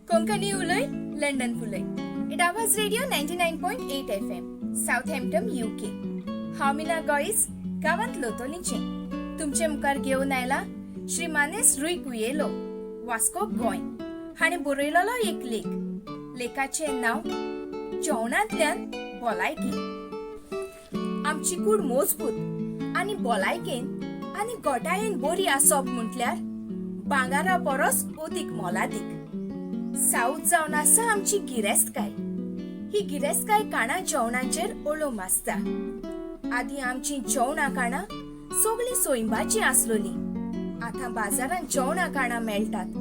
कोंकणी उलय, London फुलय. It Awaaz radio 99.8 FM, Southampton, UK. हांव मीना गॉईस, गांवांत लोतोलीचें. तुमचे मुखार घेवन आयला श्री मानेस रुय कुयेलो, वास्को, गोंय, हाणें बरयलेलो एक लेख. लेखाचें नांव जेवणांतल्यान भलायकी. आमची कूड मजबूत आनी भलायकेन आनी घटायेन बरी आसप म्हटल्यार भांगरा परस अदीक मोलादीक. साऊद जावन आसा आमची गिरेस्तकाय. ही गिरेस्तकाय काणा जेवणाचेर अळम आसता. आदीं आमची जेवणां काणां सगळीं सैंबाचीं आसलोलीं. आतां बाजारांत जेवणां काणां मेळटात,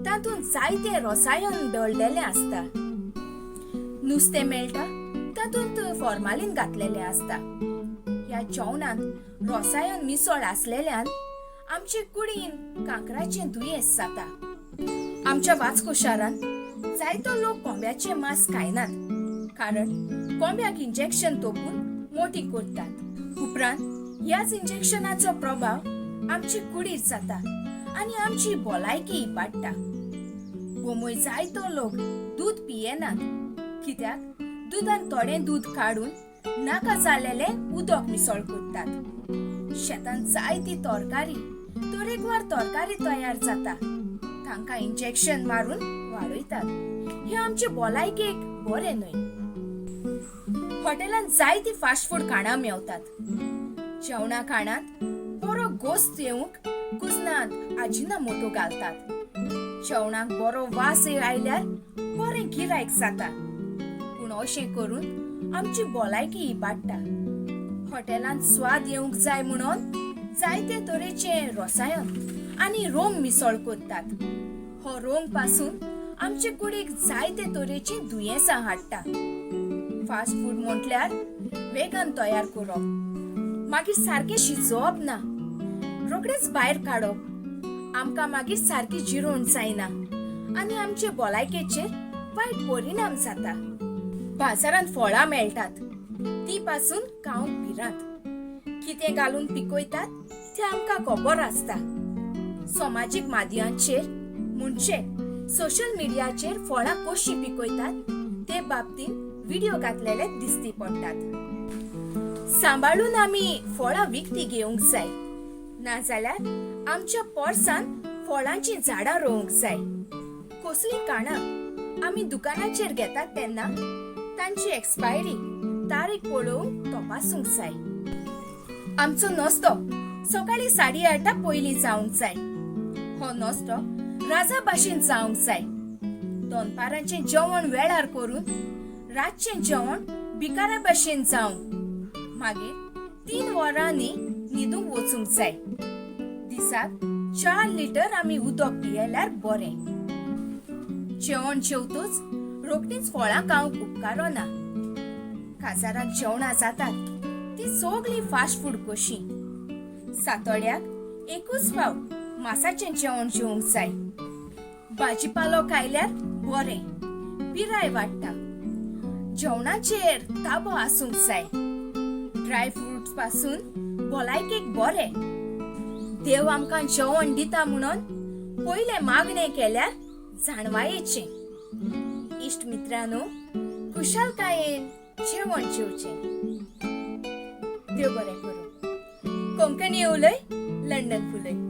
तातूंत जायते रसायन दळलेलें आसता. नुस्तें मेळटा, तातूंत फॉर्मालीन घातलेलें आसता. ह्या जेवणांत रसायन मिसळ आसलेल्यान आमचे कुडीन कांक्राचें दुयेंस जाता. आमच्या वास्को शारांत जायतो लोक कोंब्याचें मांस खायनात, कारण कोंब्याक इंजेक्शन तोपून मोटी करतात. उपरांत ह्याच इंजेक्शनाचो प्रभाव आमचे कुडीर जाता आनी आमची भलायकी इबाडटा. गोमय जायतो लोक दूद पियेनात, कित्याक दुदान थोडें दूद काडून नाका जालेलें उदक मिसळ करतात. शेतांत जायती तरकारी, तरेकवार तरकारी तयार जाता, तांकां इंजेक्शन मारून वाडयतात. हें आमचे भलायकेक बरें न्हय. हॉटेलांत जायती फास्ट फूड खाणां मेवतात. जेवणा खाणांत बरो गोस्त येवंक कुजनांत आजिना मोटो घालतात. जेवणाक बरो वास आयल्यार बरें गिरायक जाता, पूण अशें करून आमची भलायकी इबाडटा. हॉटेलांत स्वाद येवंक जाय म्हणून जायते तरेचे रसायन आनी रोंग मिसळ करतात. हो रोंग पासून आमचे कुडीक जायते तरेची दुयेंसां हाडटा. फास्ट फूड म्हटल्यार वेगान तयार करप, मागीर सारकें शिजोवप ना, रोखडेच भायर काडप. आमकां मागीर सारकी जिरोवण जायना आनी आमचे भलायकेचेर वायट परिणाम जाता. बाजारांत फळां मेळटात, ती पासून खावंक भिरांत. कितें घालून पिकयतात तें आमकां खबर आसता. समाजीक माध्यमांचेर म्हणजे सोशल मिडियाचेर फळां कशीं पिकयतात ते बाबतींत व्हिडिओ घातलेले दिसती पडटात. सांबाळून आमी फळां विकती घेवंक जाय, नाजाल्यार आमच्या पोरसान फळांचीं झाडां रोवंक जाय. कसलीं काणां आमी दुकानाचेर घेतात तेन्ना तांची एक्सपायरी तारीख पळोवंक तपासूंक जाय. आमचो नस्तो सकाळी 8:30 पयलीं जावंक जाय. हो नस्तो राजा भाशेन जावंक जाय. दनपारांचें जेवण वेळार करून रातचें जेवण भिकाऱ्या भाशेन जावंक, मागीर 3 वरांनी न्हिदूंक वचूंक जाय. दिसाक 4 लिटर आमी उदक पियेल्यार बरें. जेवण जेवतूच रोखडीच फळां खावंक उपकारना. काजाराक जेवणां जातात ती सगळीं फास्ट फूड कशीं. सातोड्याक एकूच फावट मासाचें जेवण जेवंक जाय. भाजीपालो खायल्यार बरें, पिराय वाडटा. जेवणाचेर ताबो आसूंक जाय. ड्राय फ्रुट्स पासून भलायकेक बरें. देव आमकां जेवण दिता म्हणून पयलें मागणें केल्यार जाणवायेचें. इश्ट मित्रांनो, खुशालकायेन जेवण जेवचें. देव बरें करूं. कोंकणी उलय, लंडन फुलय.